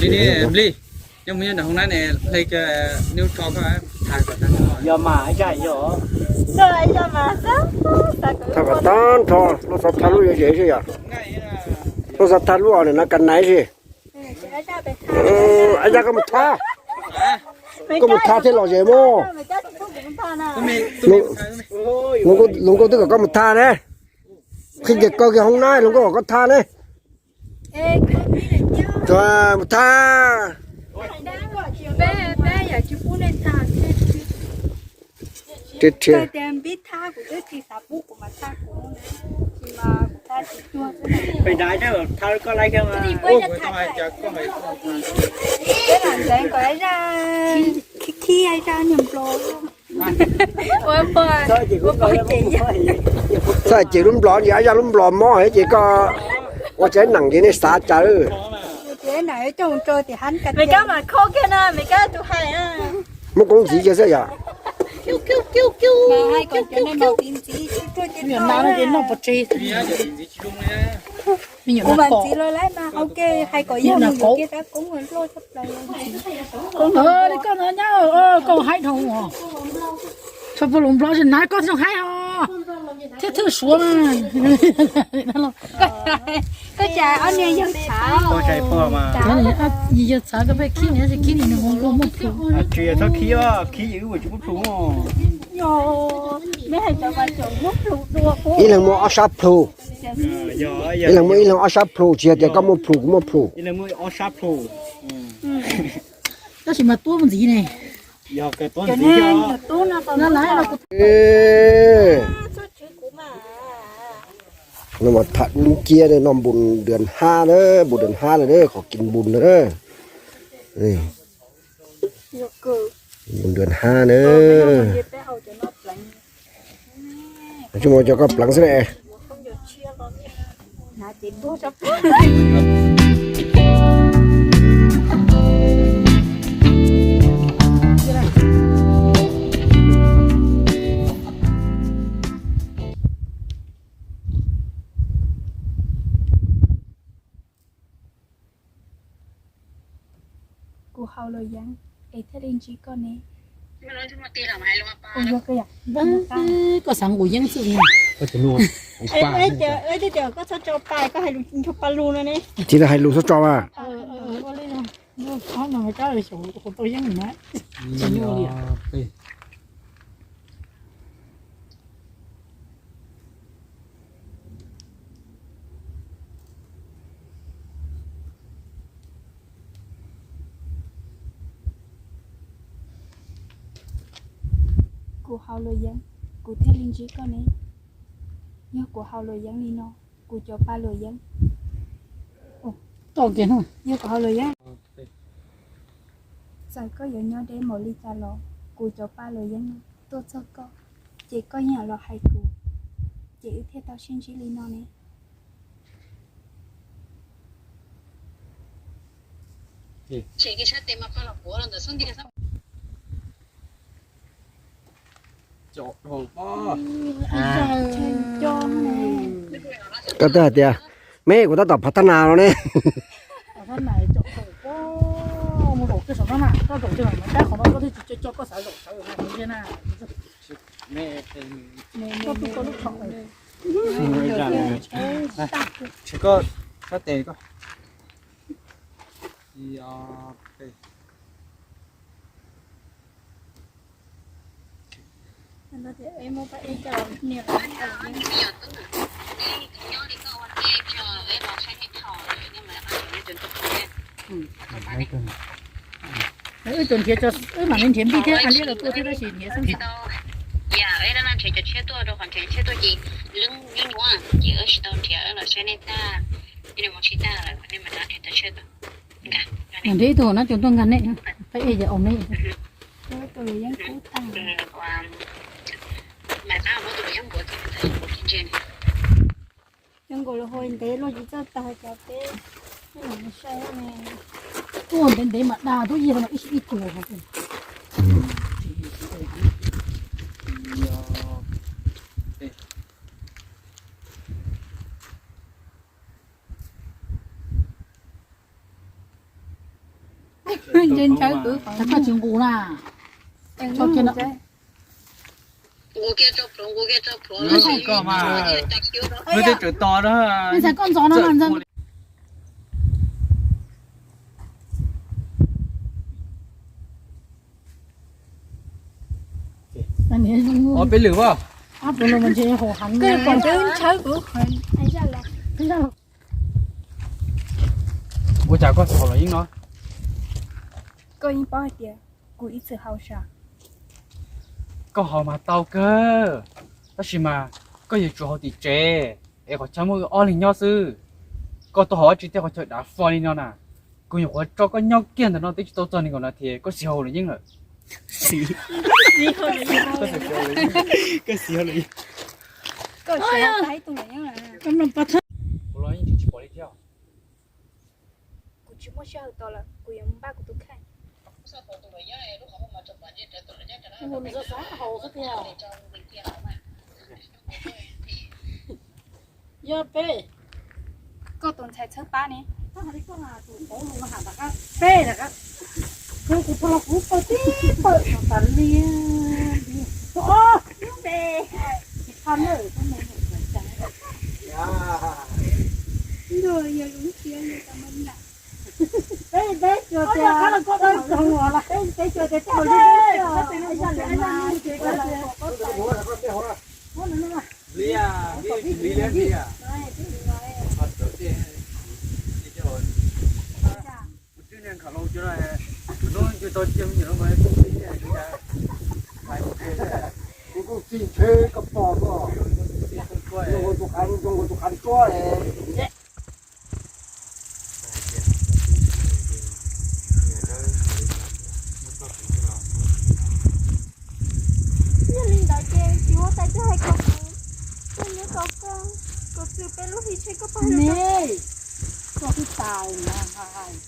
Li ni, Npli, coj mus nyob nram hoob nab ne, hle kiag nub tso koj hais kom tag. Yog mas, ib zaj yog. Thaj kom tag nrho, lub xov thaj lub yuav zes xwb yom. Lub xov thaj lub os, nws no ka naiv xwb. Ib zaj koj mus thaj, koj mus thaj thiaj lom zem mog. Luv nkauj twb kom koj mus thaj ne. Qhib kiag koj kiag hoob nab, luv nkauj kom koj thaj ne. Mus thaj. Txhob ces lub nplom, ib zaj lub nplom mob ces koj ua tsav neem ces nej xav tsawv. Muab koob ntxiv kiag xwb yom. Koj no nyab, koj haib dhau os. Txhob pub lus nplog, tsis hnav koj thiaj haib os. Thiab thwj suav na. Koj cas ob niag yawg txhav, yawg txhav koj pheej khib nws, khib nws nws ua nkauj muaj plhus. Tsis txhob khib, khib yus ua tsis muaj plhus. Ib leeg muaj ob sab plhus. Ib leeg muaj ib leeg ob sab plhus, tsis yog tias koj muaj plhus kuv muaj plhus. Tab sis mas tuab mus ntxiv ne. No mas tham dub nciab, no npun dua hab na, npun dua hab lawm, qhov kis npun na. Npun dua hab na. Tsis muaj cov koj pleev xwb ne. Kuv haus luam yeeb es thiaj li ntsib koj ne. Koj xav nqus yeeb xwb. Koj tso pa, koj hais lus nrog pa lug no ne. Tsis tau hais lus txhob tso mas. Kuv haus luam yeeb, kuv thiaj li ntsib koj ne. Yog kuv haus luam yeeb li no, kuv cov pa luam yeeb. Yog kuv haus luam yeeb, txawm koj yuav nyob deb npaum li cas los kuv cov pa luam yeeb no tuaj txog koj, ces koj yeej los hais kuv, ces wb thiaj tau sib ntsib li no ne. Koj twb hais tias, me kuv tab tom phav thab nas los ne. Koj, koj tes koj. Wb tsuas nrhiav, wb mam li nrhiav nplij thiab a liab los tua thiab tab sis nrhiav xwb. Nrhiav ib tug no cov tuaj nkag nej, peb ej ces au nej. Cov nkaus los hau ntev luaj tsis txawj tag cov peb. Tuaj ntev ntev mas dag tub yig no ib ib tug. Ntshaw ntshaw kuv. Koj tsis nqus na. Nqus kiag, nqus kiag tso pluav. Nws tej tsawm tos na. Ntxhais koj ntxov no ntxhais. Ob peb lwm as. Ua cas koj txhob los yeej no? Koj yeej paub hais tias kuv ib txwm haus sam. Koj haus mas tau kawg, tab sis mas koj yuav tsum haus tim tsev, es qhov chaw muaj wb ob leeg nyob xwb. Koj tuaj haus dab tsi tej qhov chaw dav fo li no na? Kuv nyuam qhuav tso koj nyob kiag ntawm no twb tsis tau txog nees nkaum nas this koj xis haus luam yeeb lawm. Koj xis haus luam yeeb. Kuv los yeej tsis pom li thiab. Kuv tsis muaj sij hawm tos lawm, kuv yuav mus npaj kuv tus kheej. Yog peb, koj tus ntxhais txhawb pab ne. Peb, kuv tau los kuv pawg tib pawg tas li. Peb, peb cuag tias, peb cuag tias tej kuv kuj txij ntshe koj pom koj, zoo nkaus tus qav, zoo nkaus tus qav tsuab. Yog li ntawd ces tsis huab tais twb hais kom kuv, koj nyob kom koj, kom txwm peb lub hlis tseg koj pab ne. Koj twb tas mas hais,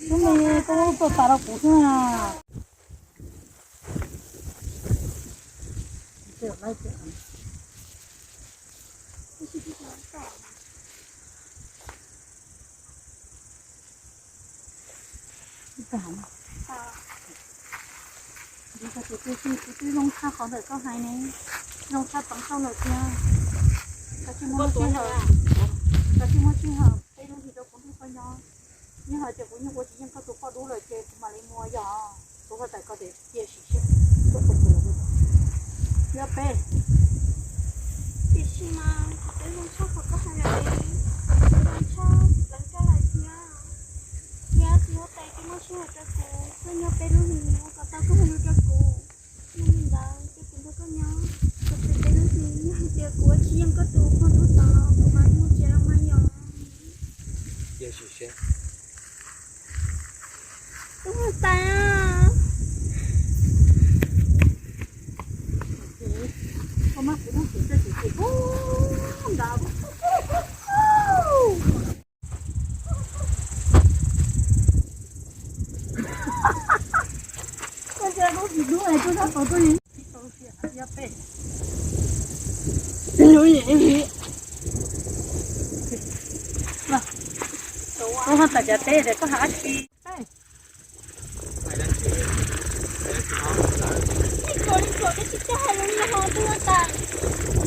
lub me koj tuaj tas rau kuv xwb na. Kuv twb zoo tshaj qhov ntawm koj hais ne, zoo tshaj toov tau lawm tiag. Koj tsis muaj lub sij hawm, koj tsis muaj sij hawm peb lub hlis rau kuv nrog koj nyob. Yog hais tias kuv yeej ua tsis yeej koj tus poj dub lawm ces kuv mam li mus yog kuv huab tais koj tias cia sim seb. Yog peb, tiam sis mas kuv twb zoo tshaj qhov koj hais lawm, zoo tshaj pleev koj lawm thiab. Yog tsis huab tais koj muaj sij hawm rau kuv, koj nyob peb lub hlis ua kom tau koj hais lus rau kuv. Yog li ntawd ces kuv nrog koj nyob, kuv txwm peb lub hlis, yog hais tias kuv ua tsis yeej koj tus poj dub tod kuv mam mus tsev los mas yog. Tus huab tais, koj mab kuv muab kuv coj tsis tsis pub nrad. Koj ntsia lub tsis dub es koj sab tod tuaj li. Koj ho tas cas teb tias koj hais dab tsi? Ib txuas ib txuas twb tsis txawj hais lus li ho twb yuav tas.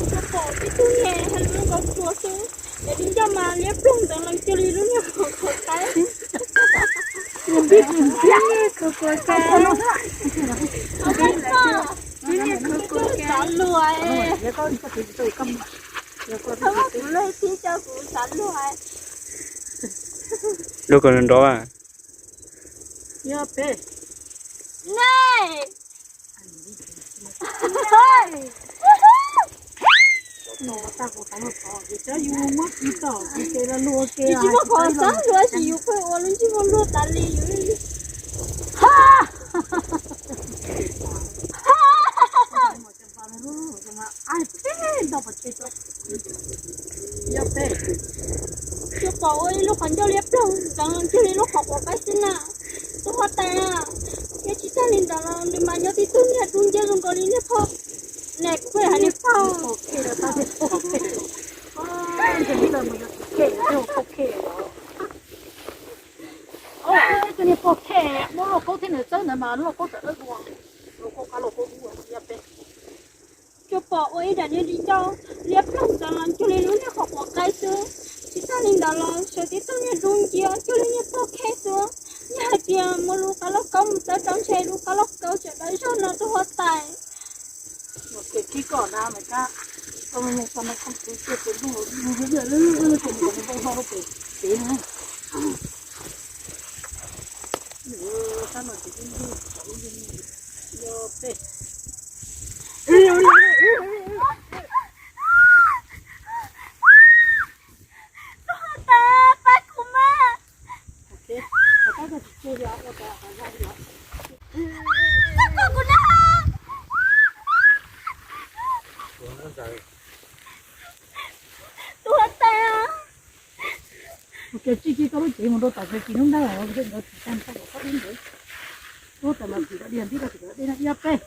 Tsuas pom tib tug niag hais lus zoo nkaus tsuas xwb, es li ncauj mas liab ploog ntawd lees cuag li lub niag qhuav qhuav qaib. Xav luag, txhob muab kuv luag thiab coj kuv xav luag. Luag kom nrov nrov. Yog peb, nej, tsis muaj qhov xav luag, tab sis yus pheej ua lub ntsej muag luag tas li yus. Tsuas pom ua ib lub qhov ncauj liab ploog ntxeev lees cuag li lub qhov quav qaib xwb na. Tus huab tais, yog tsis tag li ntawd los nws mas nyob tib tug niag dub nciab zoo nkaus li niag phauj. Niag phauj, niag phauj. Tus niag pog Nws txawb ntawd mas loj koj tawm dawb dua, loj koj qab loj koj dub ua peb. Tsuas pom ua ib daim niag di ncauj liab ploog ntawd cuag li lub niag qhov quav qaib xwb. Tsis tag li ntawd los sawv tib tug niag dub nciab cuag li niag poj kheb xwb. Yog hais tias muaj lub qab lauj kaub mus txawb rau ntshe lub qab lauj kaub tseem dawb zog no tus huab tais. Tus huab tais, pab kuv mas. Tus huab tais, pab kuv na. Tus huab tais, ua cas tsis tso koj lub cev mus rau tom txog kis lub nrab los nkawd tsis tau txog kom koj dib ntawd. Tus huab tais mas tsis tau diag ntib koj tsis tau dej no ib ob peb.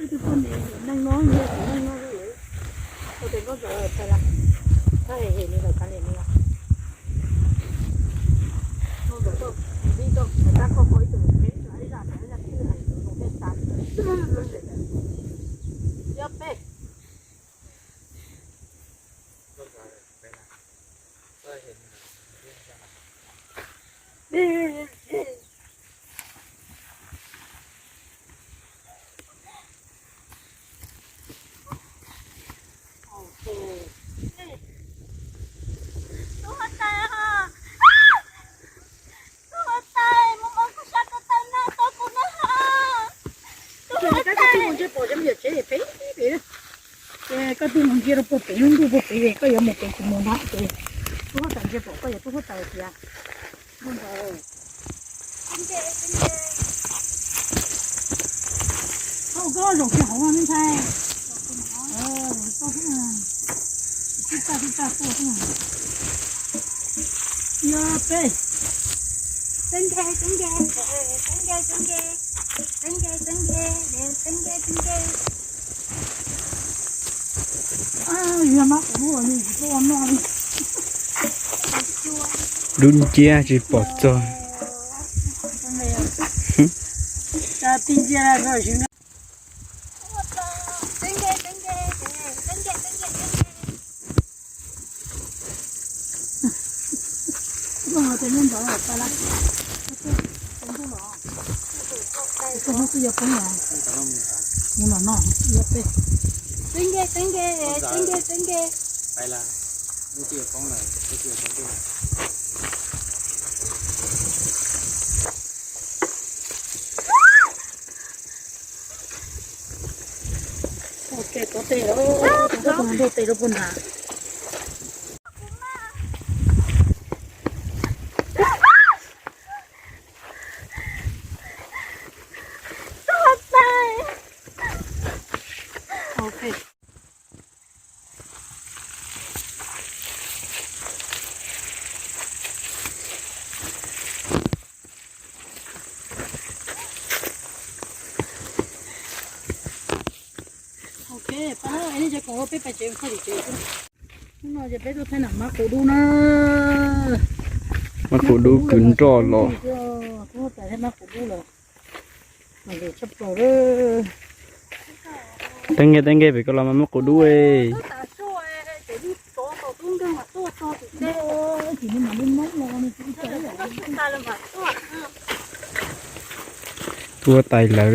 Tus poj niam neej no, neej no, ua tes nkauj ntxawm pais lawm, koj hem hem nws lawm kav liam nws. Nkauj ntxawm tuaj ntxib tuaj, tab koj kho ib tug peb ib zaj, ib zaj twg hais tus zoo tej tas ib ob peb. Tus huab tais, tus huab tais, mus ua kuv sab ko taw na, tau kuv na ho. Tus huab tais, koj twb mus ntsia rau puag pem lub ntuj puag pem, koj yuav mus pem kuv mus no ces tub huab tais ntsia pom koj yog tub huab tais tias. Thaum koj zaum kiag hauv me ntxhais. Tib tag tib tag tuaj xwb. Yog peb. Txeeb nce, txeeb nce, txeeb nce, txeeb nce, txeeb nce, txeeb nce, txeeb nce, txeeb nce. Yog mab kuv lub nws tsis tuaj ua noj li. Dub nciab tsis pom txog. Hnub twb yuav poob los, mus los no, ib ob peb. Txeeb nce, txeeb nce, txeeb nce, txeeb nce. Ua ke tuav tes lawm, tus ntsuag tes rau puag nrad. Ok, pab, es nej cov koom ua peb pais tsev, txhob tim tsev xwb. Hnub no ces peb tuaj thaij nam mab quav dub na. Mab quav dub kwv nroj los. Tub huab tais thaij mab quav dub lawm. Mas lus tshaj plaws lawm. Teeb nkeeg teeb nkeeg pem ko los mas mab quav dub. Tub huab tais lawv.